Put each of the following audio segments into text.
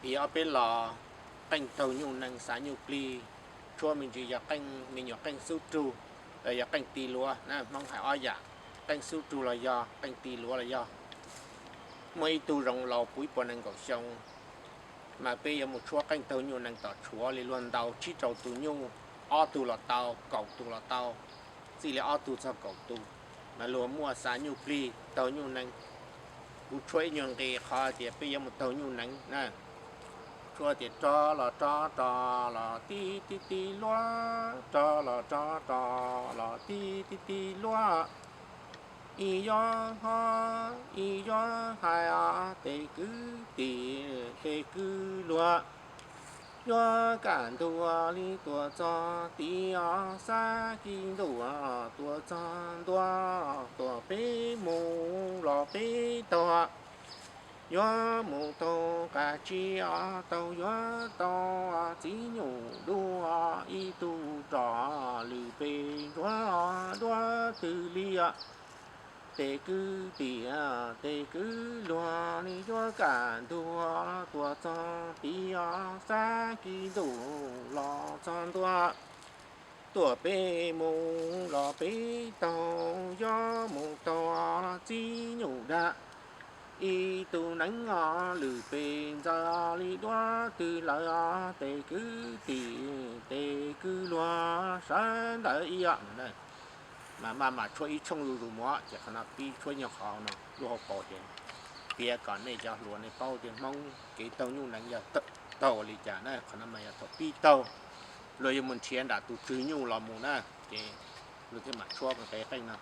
Ib ob peb los qeej taug nyuj nees xav nyuj plig, tshuab me ntsis yog qeej me nyuam qeej xub rug, los yog qeej ti luav na, Hmoob hais ob yam, qeej xub rug los yog qeej ti luav los yog. Muaj ib tug zoo laus puv ib puas nees nkaum xyoo, mas peb yuav mus tshuab qeej taug nyuj nees tom tshuav li luag ntaus tsib rau tus nyuj, ob tug los tau, kaum tus los tau, txij li ob tug txog kaum tus, mas luag muaj xav nyuj plig taug nyuj nees. Kuv tshuab ib nyuag nqe qhov tias peb yuav mus taug nyuj nees na. Tshuab tias rov los rov rov los tib tib tib luaj, rov los rov rov los tib tib tib luaj. Ib yuav ho, ib yuav hais os tes kwv tij tes kwv luag, yuav kaj ntug li tuaj txog tid os, xab kis ntuj tuaj txog ntua, tuaj peb mus los peb taug. Yuav mus taug qab tsi os taug, yuav tau txiv nyuj dua ib tug roj lwm pes ntsuav duab twg li. Tes kwv tij tes kwv luag, yuav kaj ntug tuaj txog tid os, xab kis ntuj los txog ntua, tuaj peb mus los peb taug. Yuav mus taug txiv nyuj dag ib tug neev os, lwm pes ntxaws li duab twg lawm os, tes kwv tij tes kwv luag sawv ntawd ib yam. Mas maj mam tshuab ib tshooj zuj zus mus ces qhov no pib tshuab nyuag qhov no lub hauv paus ces piav kom nej cov hluas nej paub tias Hmoob kev taug nyuj nees yog taug li cas na. Qhov no mas yog thaum pib taug, luag yuav mus nrhiav nram tus tswg nyuj los mus na, ces luag thiaj mam tshuab nqe qeej no.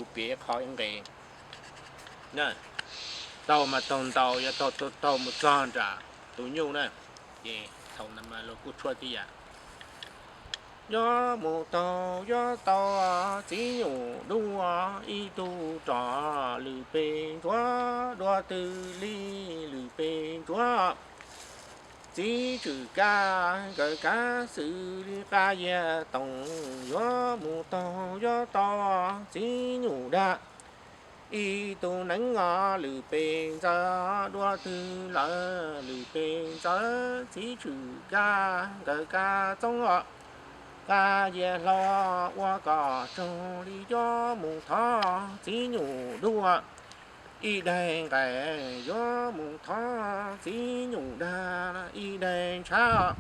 Kuv piav ib qho ib nqe, taug mas taug ntau, yuav taug taug mus txog nram tus nyuj na. Ces thaum ntawd mas lawv kuj tshuab tib yam. Yuav mus taug yuav tau txiv nyuj dua, ib tug rog lwm pes ntsuav, dua twg li lwm pes ntsuav. Txiv tswm kab nkawd kab xws li qab yias toom, yuav mus taug yuav tau txiv nyuj dag. Ib tug neeb os lwm pes ntxawv, dua twg lawm lwm pes ntxawv, txiv tswm kab nkawd kab txoob os. Qab yias hlau ua kom tsaug li yuav mus thov txiv nyuj dua. Ib daig nqaim yuav mus thov txiv nyuj dag, ib daig ntshav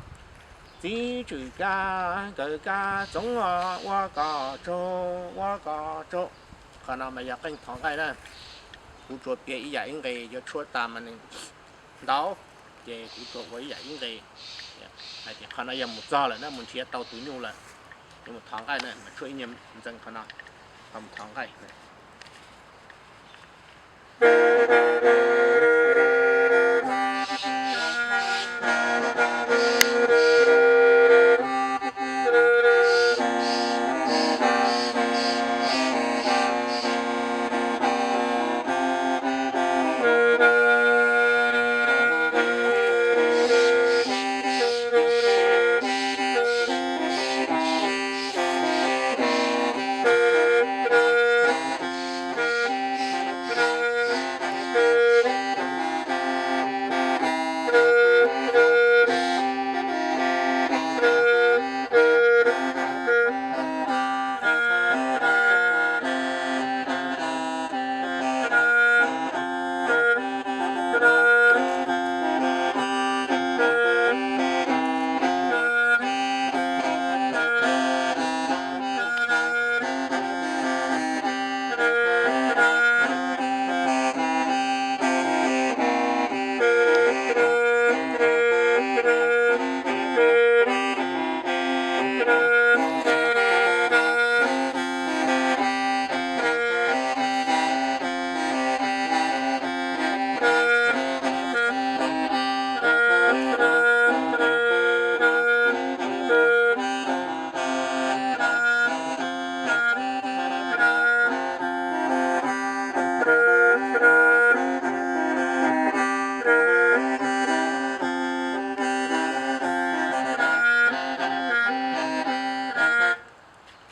txiv tswm kab nkawd kab txoob os, ua kom tsaug ua kom tsaug. Qhov no mas yog qeej thov nqaij na. Kuv tsuas piav ib yam ib nqe, yuav tshuab tas mas nws ntau, ces kuv tsuas ua ib yam ib nqe. Hais tias qhov no yog mus txog lawm na, mus nrhiav tau tus nyuj lawm, yuav mus thov nqaij na, mas tshuab ib nyuag ntxeev qhov no, ho mus thov nqaij.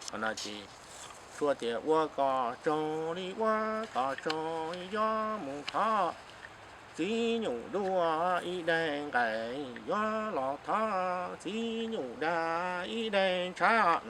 Qhov no ces tshuab tias ua kom tsaug li ua kom tsaug, yuav mus thov txiv nyuj dua, ib daig nqaim yuav los thov txiv nyuj dag, ib daig ntshav